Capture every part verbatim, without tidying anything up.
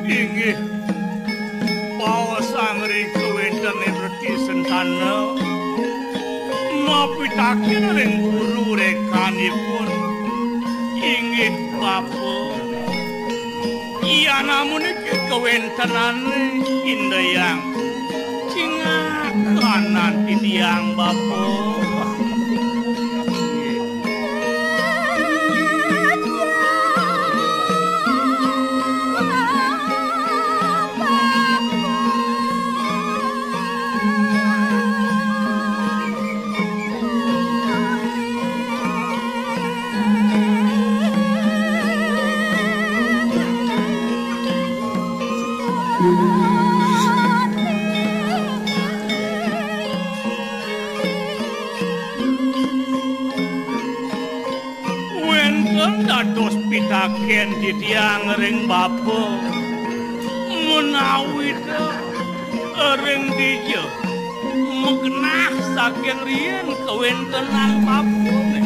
Inggih, paosan ring kawéntenan Reti Sentana, mapitaken ring guru rekanipun. Inggih, Bapa. Yan amunika kawéntenane, indayang. Cingak kanan titiang, Bapa. Wénten dados pitaken titiang ring Bapa, menawi ta ring dija magenah saking riin kawéntenan Bapané.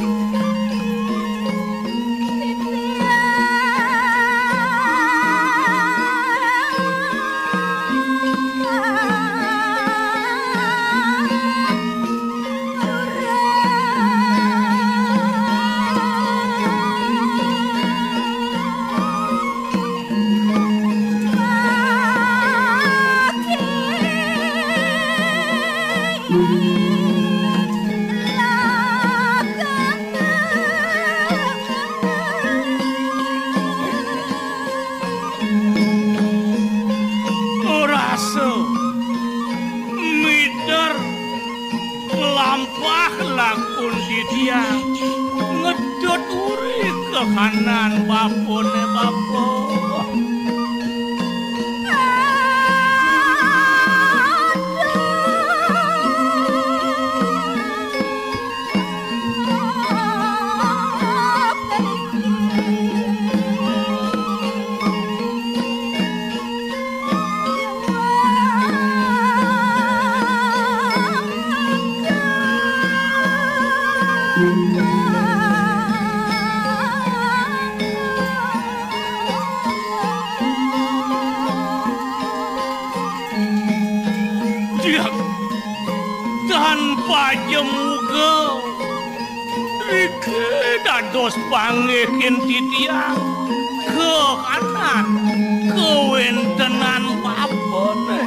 Rasa mider lampah langkung titiang, ngedut uri kahanan Bapané, Bapa. Diak, tan pajemuga. Riki dados panggihin titiang kahanan kawéntenan Bapané.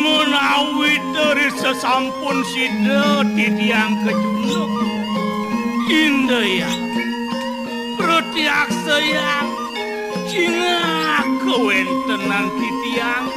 Menawi dari sasampun sida titiang kecunduk, indayang, pratiaksayang, Singah kawéntenan titiang.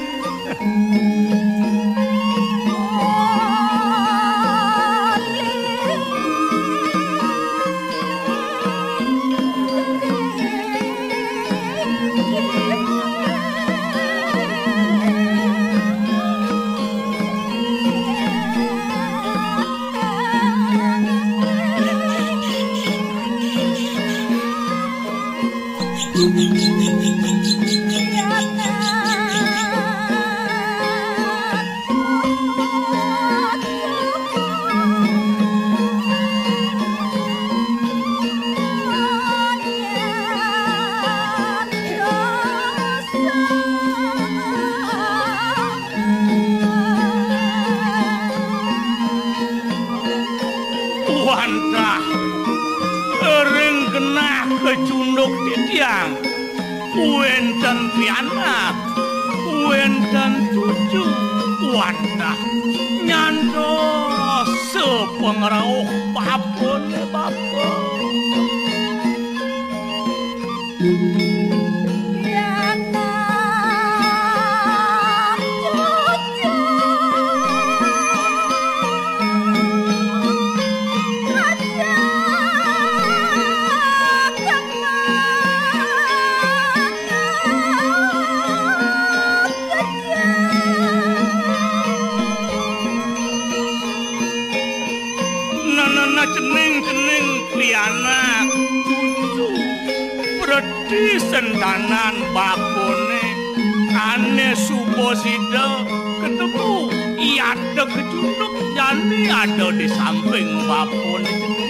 Wantah, ring genah kecunduk titiang, wénten pianak, wénten cucu, wantah, nyantos sapangrauh bapané bapa. Nenena cening-cening pianak cucu preti sentanan bapané ané suba sida ketemu, i ada kecunduk jani ada di samping bapané cening.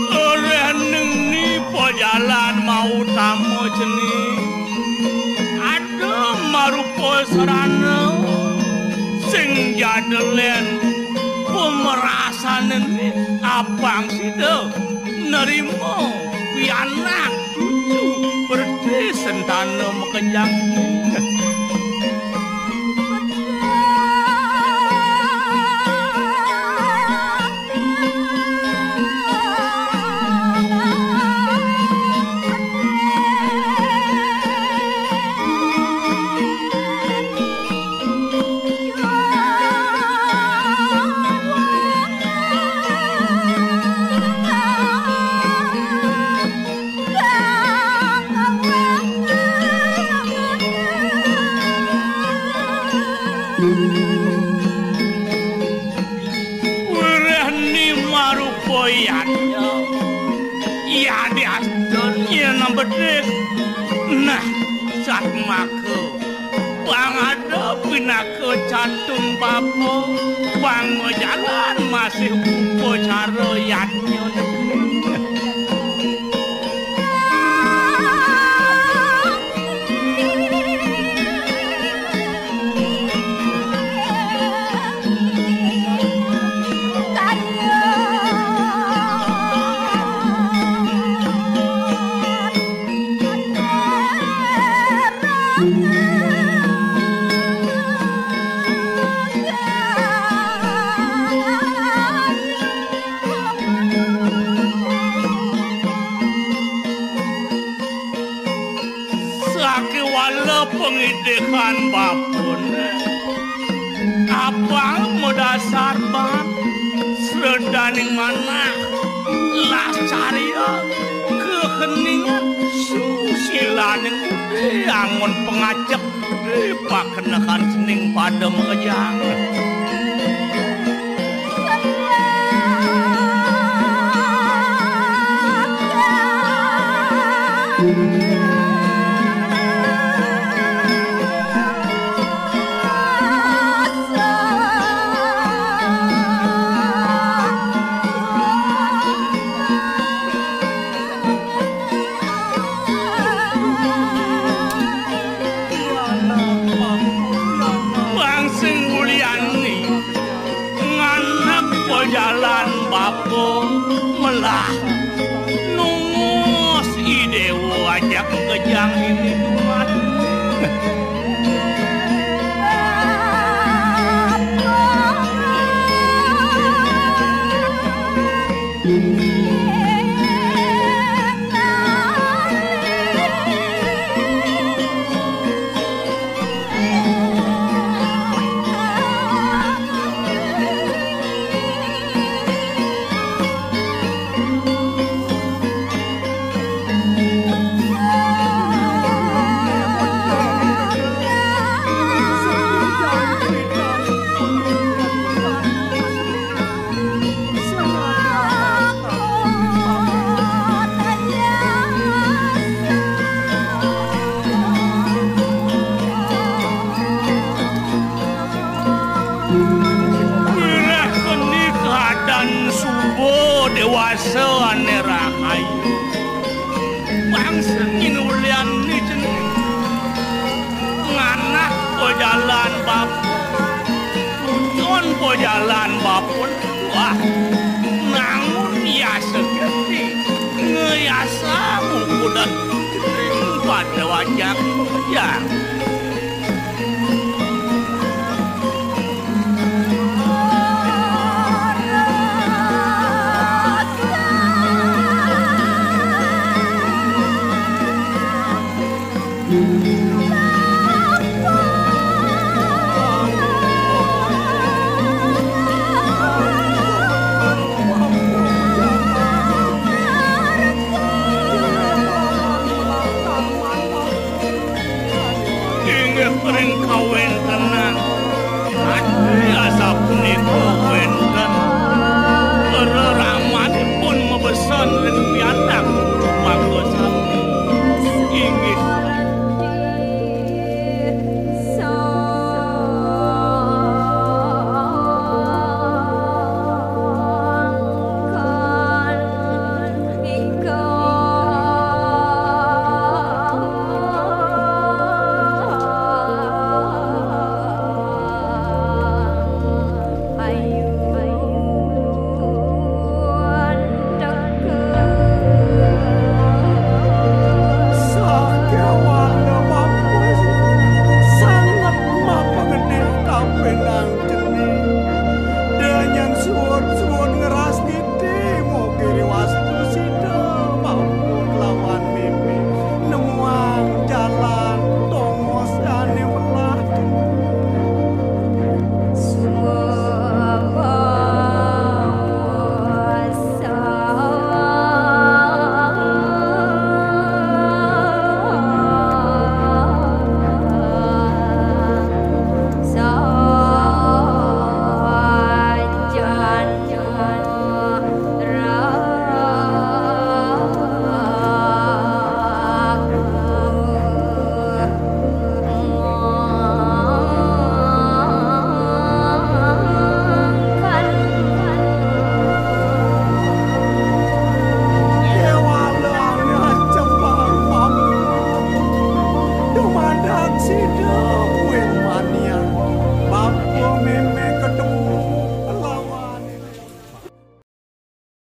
Oleh ning ni pajalan mautama cening. Ada marupa sarana sing jadelen pamerasané apang sida nerima pianak cucu berti sentana makejang. Wireh ni marupa yadnya. Yadi astun nyena bedik. Nah, satmaka. Pang ada pinaka cantun bapa, pang majalan masih upacara yadnya negeri. Sakéwala pangidikan bapané, apang madasar baan sredaning manah, lascarya, kaheningan, susilaning budi, anggon pangajap, budi pakenehan cening pada makejang. Jalan bapun, tujon po jalan bapun. Wah, nangun yasa genti, ngayasa buku dan pada wajak ujang. Inggih ring kawéntenan. Ati asapunika wén